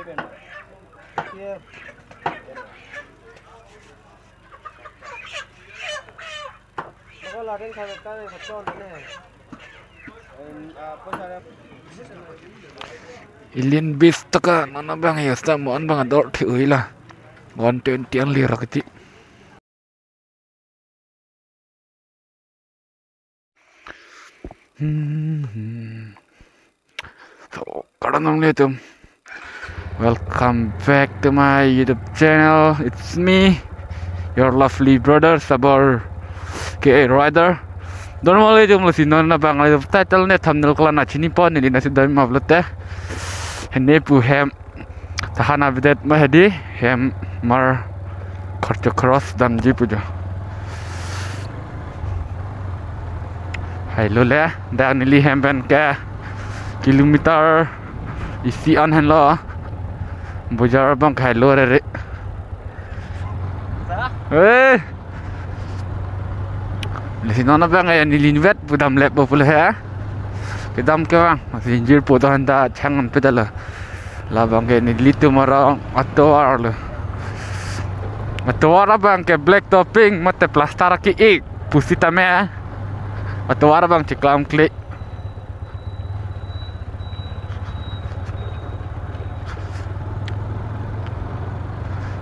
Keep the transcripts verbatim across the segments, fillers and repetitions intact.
Ilin bis taka nana bang ya sta mo an bang ador thi uila. One twenty an lira kiti. Hmm. So, kardom nanglitum. Welcome back to my YouTube channel. It's me, your lovely brother, Sabor K A Rider. Don nanglitum lasi non nabang title ne thumbnail kala na chinipon neli nasi dam upload te. Hene pu hem. Tahan update ma hedi hem mar kharcho cross damji pujo. Hailo le, dak neli hem pen ke kilometer isi an henlo. Bojar abang ke hailo re re. Eh. Lasi non abang eh neli inutvet pu damlep bo pule he. Kedam ke bang, masih injir pu tahan ta chang an pedala. Labang ke nelitum arong atovar lo. Atovar abang ke black topping mate plaster ki-ik pusitame. Atovar abang chiklam klik.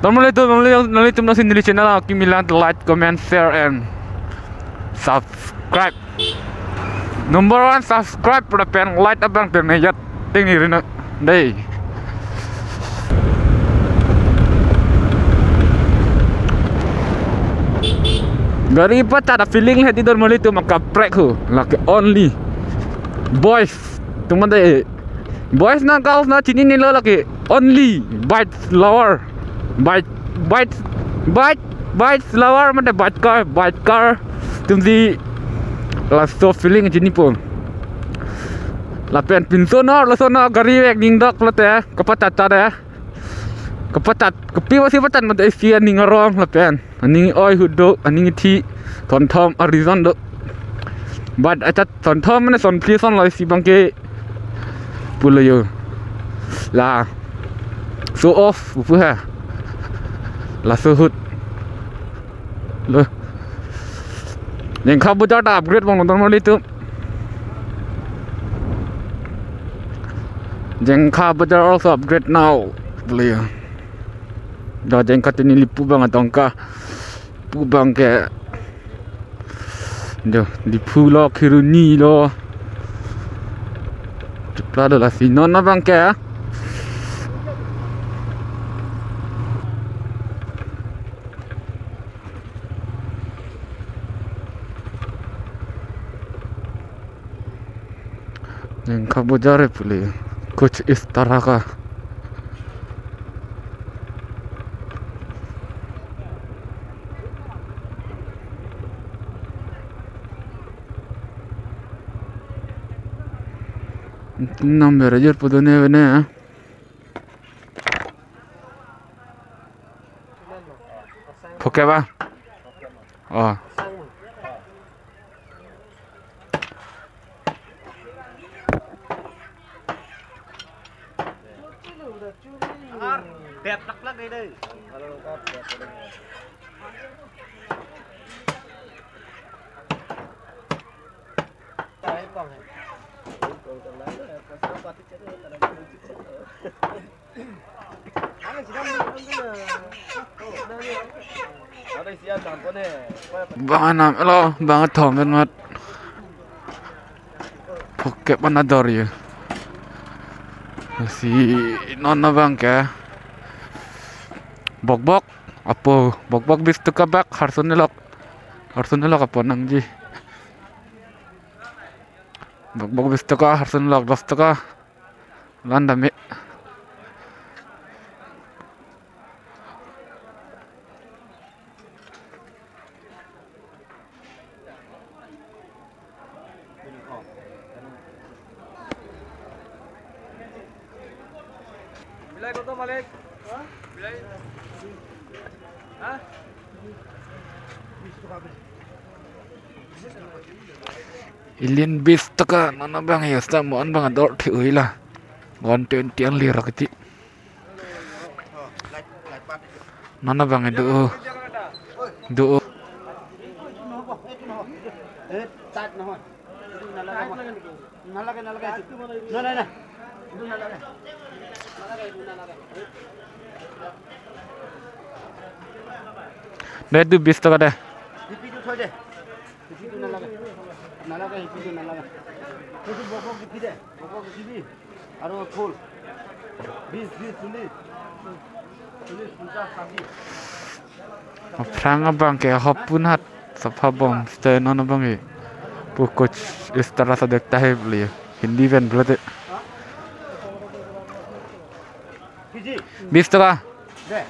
Don nanglitum, don nanglitum, nanglitum nasi neli channel akimi lang like, comment, share and subscribe. Number one subscribe pada pen like abang pen ya ting ni rina dei. Gari patat a feeling hedi don nanglitum akaprek ho lake only boys. Tumande boys na girls na chininelo lake only bike lover. Bike, bike, bike, bike lover mate biker, biker. Tumsi laso feeling chinipon. Lapen pinso nor laso nor gari vek ning dok lote kapatat tat eh. Kapatat, kopi pusi patat mate isi aning arong lapen aning oi hut do, aning ithi, thonthom a reason do. But achat thonthom mane sonphli son lo isi abang ke pulo yo. La show off pu ha. Laso ahut lo. Jengkha Bazaar ta upgrade bang nonton mali tu. Jengkha Bazaar also upgrade now. Boleh ya. Dah Jengkha tini lipu bang atongka. Pu bang ke. Dah, Diphu lo, Kheroni lo. Chepla do lasi non abang ke. Jengkha Bazaar pule, kuch is tarah ka. Number ajor pu do ne vene. Phuke ba? Oh. Bang anam lo, bang athom pen mat. Phuke pan ador yo. Si non abang ke. Bokbok apo, Bokbok bis taka bak Harsun Elok. Harsun Elok apo nangji. Bokbok bis taka, Harsun Elok dos taka. Lan dame. Bilai koto, Malik? Bilai? Hah? Ilin bis taka nana bang ya sta mo an bang ador thi uila. One twenty an lira kiti. Non abang do. Do. এই তাত নহয়। এইটো নালাগে মই। নালাগে, নালাগে, এইটো। নাই, নাই, নাই। এইটো নালাগে। নালাগে, এইটো নালাগে। দে, এইটো বিশ টকা দে। হিপিটো থৈ দে। হিপিটো নালাগে। নালাগে, হিপিটো নালাগে। এইটো বকক হিপি দে। বকক হিপি। আৰু ফুল। বিশ, বিশ, চল্লিশ। চল্লিশ, পঞ্চাশ, ষাঠি। Aphrang abang ke ahop pun hat sapha bom stay non abang ke. Pu kuch is tarah sa dekhta hai bole. Hindi pen bole te. বিশ টকা। দে।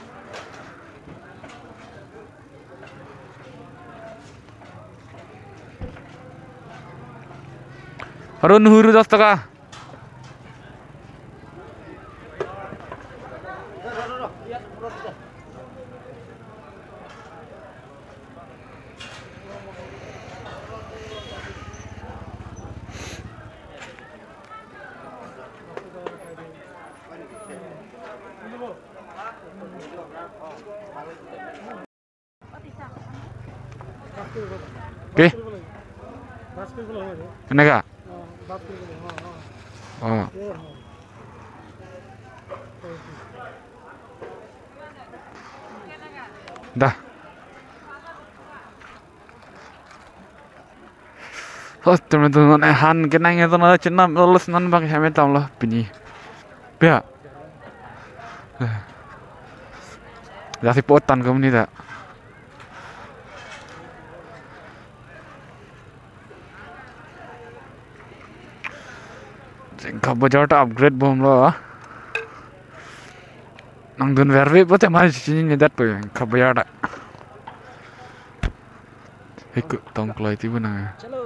আৰু নুহুৰু দহ টকা। কি? এনেকা? অ। Da. Oh, teman-teman, eh, han kenang itu na cina lulus nan bang hame tam lah pini. Ya. Lasi potan kami ni ta. Jengka bajar ta upgrade bomlo. Nangdun verve pote mari chini ni dat po jengka bajar ta. Hiku tong kloi ti bu nang. Chalo.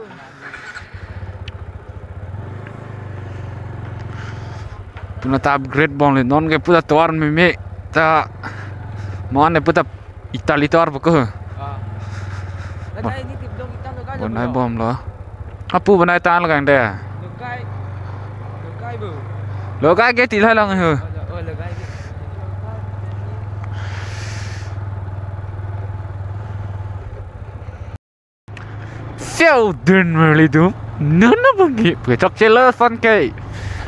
Puna ta upgrade bomle non ke puta tovar meme ta mon ne puta Italy tovar poko. Ah. Lagai ni tip dong itam lagai lo. Bonai bomlo. Apu bonai ta lagai de. Lagai. Lagai bu. Lagai ke ti la long hu. Oh, la-, oh, lagai ke. Seo dun merli dum. Nana banggi pechok chelo son ke.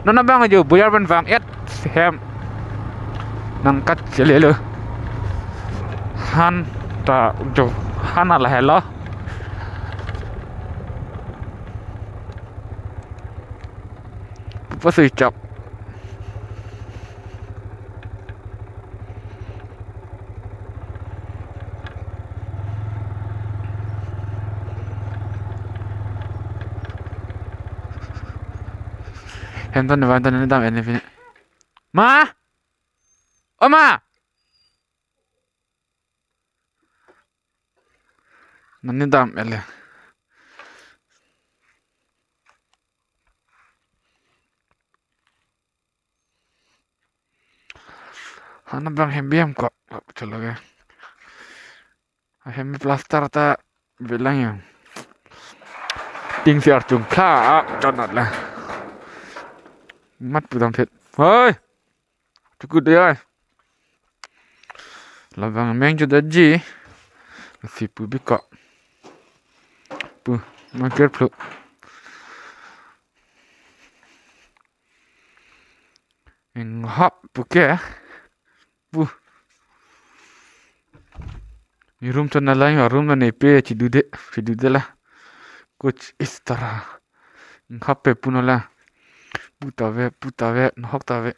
Nana bang jo buyar ban bang et hem. Nang kat chelelo. Han ta jo han ala helo. Pasui chap. Hem ton van ton ne dam en pini. Ma! O ma! Nani dam ele. Han abang hem biam ko. Chalo ke. Hem plaster ta bilang ya. Ting si archung kha, ah, chonat la. Mat pu dam phet. Hoi. Chuku de ai. Labang meng chu da ji. Si pu biko. Pu, ma ker plu. Eng hap pu ke. Pu. Ni room chon na lai, room na ne pe chidu de, chidu de la. Kuch is tarah. Eng hap pe pu na la. Pu ta ve, pu ta ve, nahok ta ve.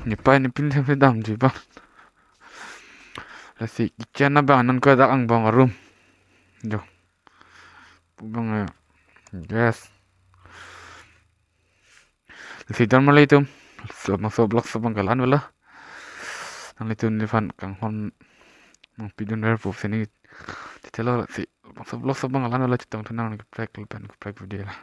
Ni pai ni pin them dam ji ba. Lasi kitchen abang non ko dak angbong room. Jo. Pu bang ya. Yes. Lasi don malai tum. Labangso vlog so bang kalan wala. Nanglitum neliphan kanghon nangpidun ver pu sini. Titelo lasi labangso vlog so bang kalan wala chetong thu nang kaprek lapen kaprek video la.